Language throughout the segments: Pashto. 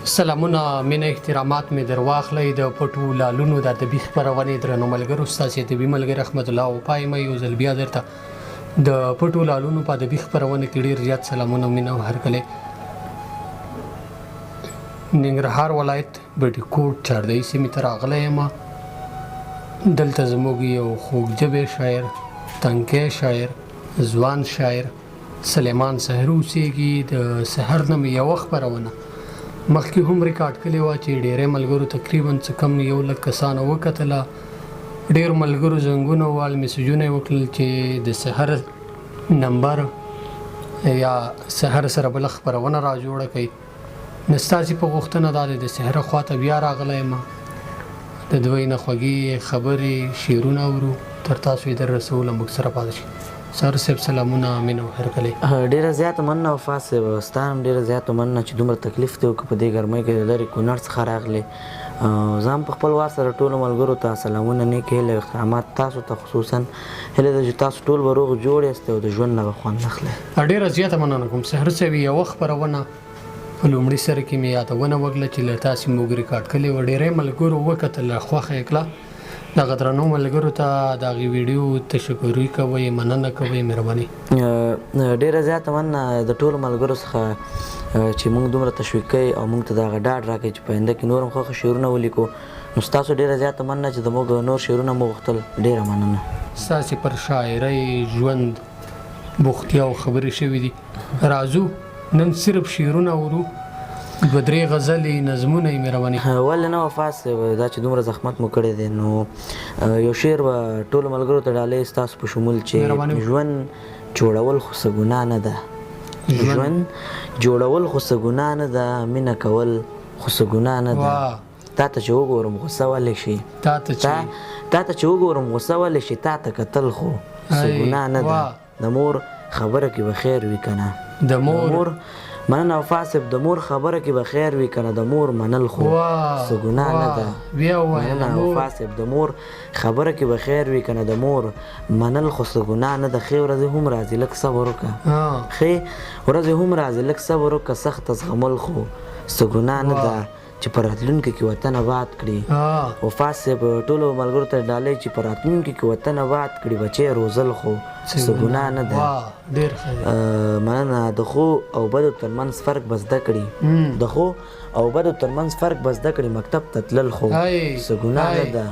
سلامونه، مینه، احترامات مې در واخلئ. د پټو لالونو د ادبي خپرونې درنو ملګرو، ستاسې ادبي ملګری احمد الله وفا یم. یو ځل بیا درته د پټو لالونو په ادبي خپرونه کې ډېر زیات سلامونه، مینه او هرکلی. ننګرهار ولایت بټي کوټ چاردهي سیمې ته راغلی یم. دلته زموږ یو خوږ ژبی شاعر، تنکی شاعر، ځوان شاعر سلیمان سحر اوسېږي. د سحر نه مې یوه خپرونه مخکې هم ریکارډ کړې وه چې ډېری ملګرو، تقریبا څه کم 1 لک کسانو وکتله. ډېر ملګرو زنګونه ووهل، میسجونه یې وکړل چې د سحر نمبر یا سحر سره بله خپرونه را جوړه کړئ. نو ستاسې په غوښتنه دا دی د سحر خواته بیا راغلی یم. د دوی نه خوږې خبرې، شعرونه اورو، تر تاسو یې در رسولو. له موږ سره پاتې شئ. سحر صاحب، سلامونه، مینه او هرکلی. ډیره زیاته مننه وفا صاحب، ستا هم ډیره زیاته مننه چې دومره تکلیف دې وکړ، په دې ګرمۍ کې د لرې کونړ څخه راغلې. زه هم په خپل وار سره ټولو ملګرو ته سلامونه، نیکې هیلې او احترامات. تاسو ته خصوصا هیله ده چې تاسو ټول به روغ جوړ یاست او د ژوند نه به خوند اخلئ. ډیره زیاته مننه کوم سحر صاحب. یوه خپرونه په لومړي سر کې مې یادونه وکړه چې له تاسې موږ ریکارډ کړې وه، ډېری ملګرو وکتله، خوښه یې کړه. دغه درنو ملګرو ته د هغې ویډیو تشکري کوئ، مننه کوئ، مهرباني. ډیره زیاته مننه د ټولو ملګرو څخه چې موږ دومره تشویق کوي او موږ ته دغه ډاډ راکوي چې په آینده کې نور هم ښه ښه شعرونه ولیکو. نو ستاسو ډیره زیاته مننه چې زموږ نور شعرونه مو غوښتل. ډیره مننه. ستاسې پر شاعرۍ، ژوند، بوختیاو خبرې شوې دي. راځو نن صرف شعرونه اورو، دوه درې غزلې، نظمونه یې، مهرباني. ولې نه وفا صاحب، دا چې دومره زحمت مو کړی دی نو یو شعر به ټولو ملګرو ته ډالۍ، ستاسو په شمول، چې ژوند جوړول خو څه ګناه نه ده، ژوند جوړول خو څه ګناه نه ده، مینه کول خو څه ګناه نه ده، تا ته چې وګورم غوسه ولې شي، تا ته چې وګورم غوسه ولې شي، تا ته کتل خو څه ګناه نه ده، د مور خبره کې به خیر وي کنه، د مور مننه وفا صاحب، د مور خبره کې به خیر وي کنه، د مور منل خو څه ګناه نه ده. مننه وفا صاحب، د مور خبره کې به خیر وي کنه، د مور منل خو څه ګناه نه ده. ښې ورځې هم راځي لږ صبر وکړه، ښې ورځې هم راځي لږ صبر وکړه، سخته زغمل خو څه ګناه نه ده، چې په راتلونکي کې وطن آباد کړي. وفا صاحب، ټولو ملګرو ته ډالۍ چې په راتلونکي کې وطن آباد کړي، بچی روزل خو څه ګناه نه ده. مننه. د ښو او بدو ترمنځ فرق به زده کړي، د ښو او بدو ترمنځ فرق به زده کړي، مکتب ته تلل خو څه ګناه نه ده.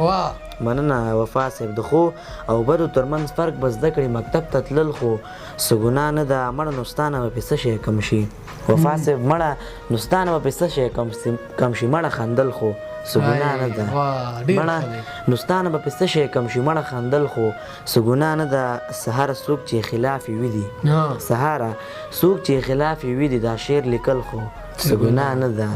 مننه وفا صاحب، د ښو او بدو ترمنځ فرق به زده کړي، مکتب ته تلل خو څه ګناه نه ده. مړه نو ستا نه به پې څه شی کم شي وفا صاحب، مړه نو ستا نه به پې څه شی کم شي، مړه خندل خو څه ګناه نه ده، مړه نو ستا نه به پې څه شی کم شي، مړه خندل خو څه ګناه نه ده. سهاره څوک چې خلاف یې وي دي، سهاره څوک چې خلاف یې وي دي، دا شعر لیکل خو څه ګناه نه ده،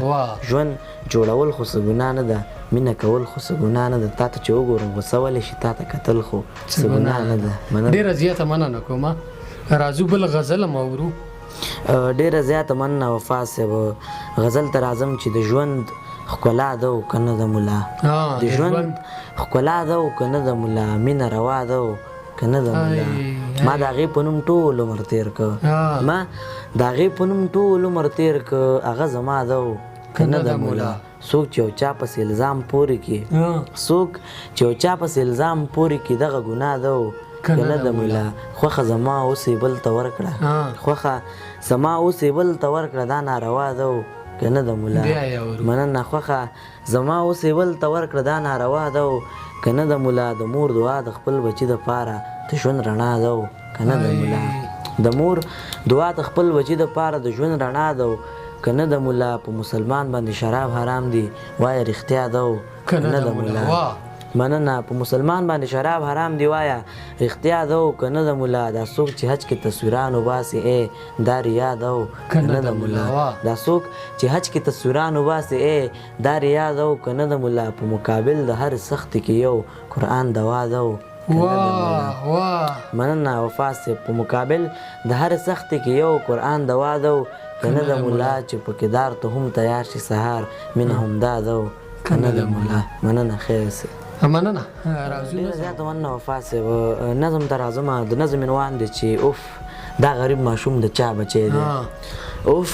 ژوند جوړول خو څه ګناه نه ده، مینه کول خو څه ګناه نه ده، تا ته چې وګورم غوسه ولې شي، تا ته کتل خو څه ګناه نه ده. مننه. ډیره زیاته مننه کوم. راځو بل غزل هم اورو. ډیره زیاته مننه وفا صاحب. غزل ته راځم چې د ژوند ښکلا ده او که نه ده ملا، د ژوند ښکلا ده او که نه ده ملا، مینه روا ده او که نه ده ملا، ما د هغې په نوم ټول عمر تېر که، ما د هغې په نوم ټول عمر تېر که، هغه زما ده او که نه ده ملا، څوک چې یو چا پسې الزام پورې کړي، څوک چې یو چا پسې الزام پورې کړي، دغه ګناه ده او که نه ده ملا، خوښه زما اوس یې بل ته ورکړه، خوښه زما اوس یې بل ته ورکړه، دا ناروا ده او که نه ده ملا. مننه. خوښه زما اوس یې بل ته ورکړه، دا ناروا ده او که نه ده ملا، د مور دعا د خپل بچي دپاره د ژوند رڼا ده او که نه ده ملا، د مور دعا د خپل بچي دپاره د ژوند رڼا ده او که نه ده ملا، په مسلمان باندې شراب حرام دي وایه رښتیا ده او که نه ده ملا. مننه. په مسلمان باندې شراب حرام دی وایه رښتیا ده او که نه ده ملا، دا څوک چې حج کې تصویران وباسي ای دا ریا ده او که نه ده ملا، دا څوک چې حج کې تصویران وباسي ای دا ریا ده او که نه ده ملا، په مقابل د هر سختې کې یو قرآن دوا ده او که نه ده ملا. مننه وفا صاحب. په مقابل د هر سختې کې یو قرآن دوا ده او که نه ده ملا، چې په کدار ته هم تیار شي سهار مینه همدا ده او که نه ده ملا. مننه، خیر اوسئ. مننه. راځو. ډېره زیاته مننه وفا صاحب. نظم ته راځم. د نظم عنوان دی چې اوف دا غریب ماشوم د چا بچی دی؟ اوف،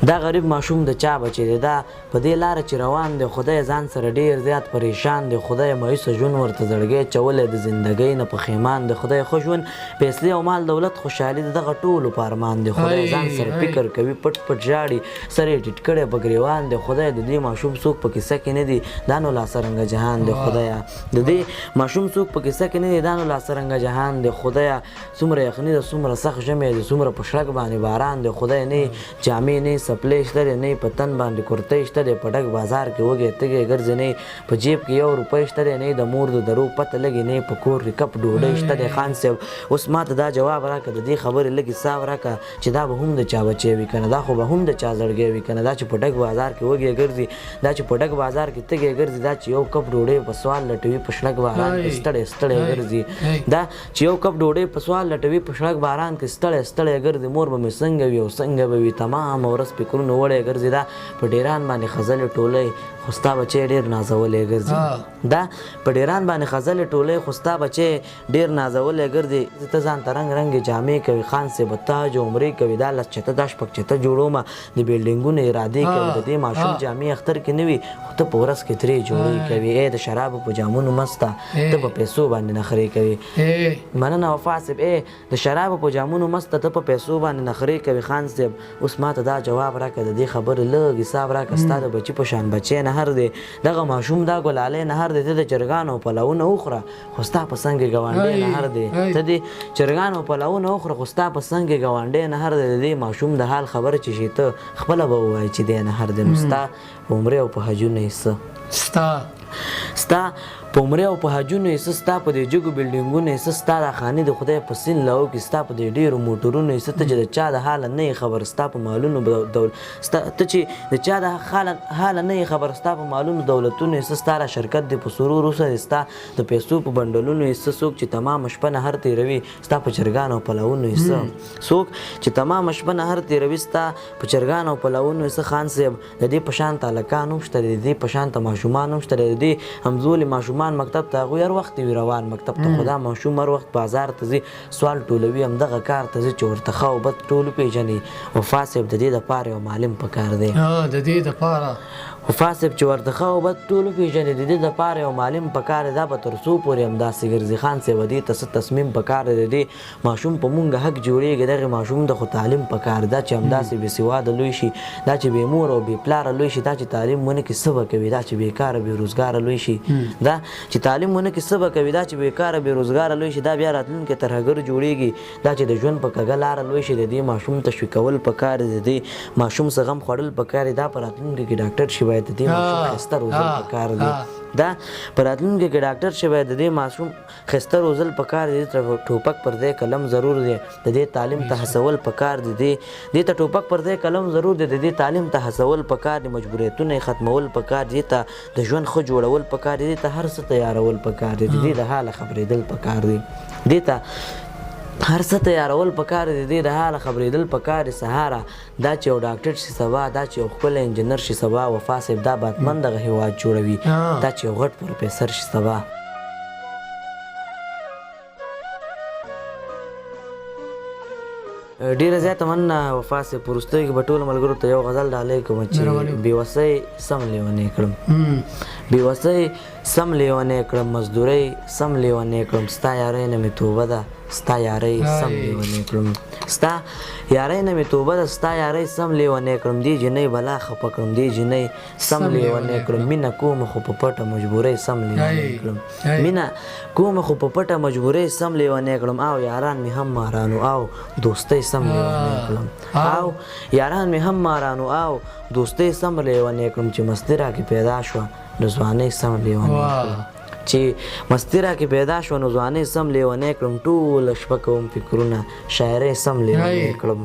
دا غریب ماشوم د چا بچی دی؟ دا په دې لاره چې روان دی، خدای ځان سره ډېر زیات پریشان دی. خدای مایوسه ژوند ورته زړګی چولی، د زندګۍ نه پښیمان دی. خدای ښه ژوند، پیسې او مال دولت، خوشحالي د دغه ټولو په ارمان دی. خدای ځان سره فکر کوي، پټ پټ ژاړي، سر یې ټیټ کړی په ګریوان دی. خدای د دې ماشوم څوک په کیسه کې نه دي، دا نو لا څرنګه جهان دی. خدایه د دې ماشوم څوک په کیسه کې نه دي، دا نو لا څرنګه جهان دی. خدایه څومره یخني ده، څومره سخت ژمی دی، څومره په شړک باندې باران دی. خدای نه جامې نه څپلۍ شته دی، نه په تن باندې کورتۍ شته دی، په ډک بازار کې وږی تږی ګرځي، نه په جیب کې یو روپۍ شته دی، نه د مور د درو پته لګي، نه په کور کې کپ ډوډۍ شته دی. خان صاحب اوس ماته دا جواب راکړه، د دې خبرې لږ حساب راکړه چې دا به هم د چا بچی وي که نه، دا خو به هم د چا زړګی وي که نه. دا چې په ډک بازار کې وږی ګرځي، دا چې په ډک بازار کې تږی ګرځي، دا چې یو کپ ډوډۍ په سوال لټوي، په شړک باران کې ستړی ستړی ګرځي، دا چې یو کپ ډوډۍ په سوال لټوي، په شړک باران کې ستړی ستړی ګرځي، مور به مې څنګه وي او څنګه به وي، تمامه ورځ فکرونه وړی ګرځي. دا په ډېران باندې خزلې ټولۍ، خو ستا بچی ډېر نازولی ګرځي. دا په ډېران باندې خزلې ټولۍ، خو ستا بچی ډېر نازولی ګرځي. ته ځان ته رنګ رنګې جامې کوي، خان صاحب تاج او عمرې کوي، دا لس چته دا شپږ چته جوړومه، د بلډینګونو ارادې کوي، د دې ماشوم جامې اختر کې نه وي، خو ته په ورځ کې ترې جوړې کوي. ای د شرابو په جامونو مسته، ته په پیسو باندې نخرې کوي. مننه وفا صاحب. ای د شرابو په جامونو مسته، ته په پیسو باندې نخرې کوي. خان صاحب اوس ماته دا جواب راکړه، د دې خبرې لږ حساب راکړه، ستا د بچي په شان بچی نهر دی، دغه ماشوم دا ګلالی نهر دی، ته د چرګانو پلونه وخوره خو ستا په څنګ کې ګاونډی نهر دی، ته د چرګانو پلونه وخوره خو ستا په څنګ کې ګاونډی نهر دی. د دې ماشوم د حال خبره چې شي، ته خپله به ووایې چې دی نهر دی. نو ستا په عمرې او په حجونو یې څه، ستا په عمرې او په حجونو یې څه، ستا په دې جګو بلډینګونو یې څه، ستا دا خانې د خدای په سین لاهو کې، ستا په دې ډېرو موټرونو یې څه، ته چې د چا د حاله نه یې خبر، ستا په مالونو ته چې د چا د حاله نه یې خبر، ستا په مالونو دولتونو یې څه، ستا دا شرکت دې په سرور وسه، ستا د پیسو په بنډلونو یې څه، څوک چې تمامه شپه نهر تېروي، ستا په چرګانو او پلاوونو یې څه، څوک چې تمامه شپه نهر تېروي، ستا په چرګانو او پلاوونو یې څه. خان صاحب د دې په شان ته هلکان هم شته، د دې په شان ته ماشومان هم شته، د دې همزولې ماشومان مکتب ته هغوی هر وخت وي روان مکتب ته، خو دا ماشوم هر وخت بازار ته ځي، سوال ټولوي، همدغه کار ته ځي چې ورته ښه او بد ټول وپېژني. وفا صاحب د دې دپاره یو معلم پکار دی. د دې دپاره وفا صاحب چې ورته ښه او بد ټول وپېژني، د دې دپاره یو معلم پکار دی. دا به تر څو پورې همداسې ګرځي؟ خان صاحب دې ته څه تصمیم پکار دی؟ د دې ماشوم په مونږ حق جوړېږي، دغې ماشوم ته خو تعلیم پکار دی. دا چې همداسې بې سواده لوی شي، دا چې بې مور او بې پلاره لوی شي، دا چې تعلیم ونه کړي څه به کوي؟ دا چې بېکاره بې روزګاره لوی شي، دا چې تعلیم ونه کړي څه به کوي؟ دا چې بېکاره بې روزګاره لوی شي، دا بیا راتلونکی ترهګر جوړېږي. دا چې د ژوند په کږه لاره لوی شي، د دې ماشوم تشویقول پکار دی، د دې ماشوم څه غم خوړل پکار دی. دا په راتلونکي کې ډاکټر شي، باید د دې ماشوم ښایسته روزل پکار دی. دا په راتلونکي کې ډاکټر شي، باید د دې ماشوم ښایسته روزل پکار دی. ټوپک پر ځای قلم ضرور دی، د دې تعلیم ته هڅول پکار دی. دې ته ټوپک پر ځای قلم ضرور دی، د دې تعلیم ته هڅول پکار دی، مجبوریتونه یې ختمول پکار دي، ته د ژوند ښه جوړول پکار دي، دې ته هر څه تیارول پکار دي، د دې د حاله خبرېدل پکار دي، دې ته هر څه تیارول پکار دي، د دې د حاله خبرېدل پکار دي. سهاره دا چې یو ډاکټر شي سبا، دا چې یو ښکلی انجینر شي سبا، وفا صاحب دا به حتماً دغه هېواد جوړوي، دا چې یو غټ پروفیسر شي سبا. ډېره زیاته مننه وفا صاحب. په وروستیو کې به ټولو ملګرو ته یو غزل ډالۍ کوم چې بېوسۍ سم لیونی کړم، بېوسۍ سم لیونی کړم، مزدورۍ سم لیونی کړم، ستا یارۍ نه مې توبه ده، ستا یارۍ سم لیونی کړم، ستا یارۍ نه مې توبه ده، ستا یارۍ سم لیونی کړم، دې جینۍ بلا خفه کړم، دې جینۍ سم لیونی کړم، مینه کومه خو په پټه مجبورۍ سم لیونی کړم، مینه کومه خو په پټه مجبورۍ سم لیونی کړم، او یاران مې هم مارانو او دوستۍ سم لیونی کړم، او یاران مې هم مارانو او دوستۍ سم لیونی کړم، چې مستي راکې پیدا شوه نو ځوانۍ سم لیونی کړم، چې مستي راکې پیدا شوه نو ځوانۍ سم لیونی کړم، ټوله شپه کوم فکرونه شاعرۍ سم لیونی کړم،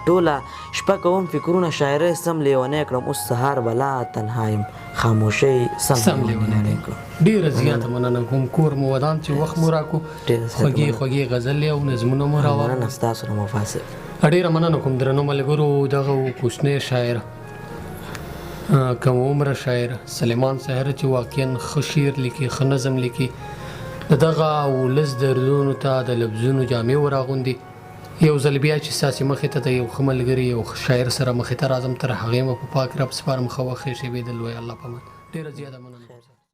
ټوله شپه کوم فکرونه شاعرۍ سم لیونی کړم، اوس سهار بلا تنها یم خاموشۍ سم لیونی کړم. ډېره زیاته مننه کوم، کور مو ودان چې وخت مو راکړو، خوږې خوږې غزلې او نظمونه مو راوړل. مننه ستاسو نه وفا صاحب. ډېره مننه کوم درنو ملګرو. دغه کوچنی شاعر، کم عمره شاعر سلیمان سحر چې واقعا ښه شعر لیکي، ښه نظم لیکي، د دغه ولس دردونو ته د لفظونو جامې وراغوندي. یو ځل بیا چې ستاسې مخې ته د یو ښه ملګري یو ښه شاعر سره مخې ته راځم، تر هغې مو په پاک رب سپارم. ښه وخت، ښې شېبې، د لوی الله په امان. ډېره زیاته مننه.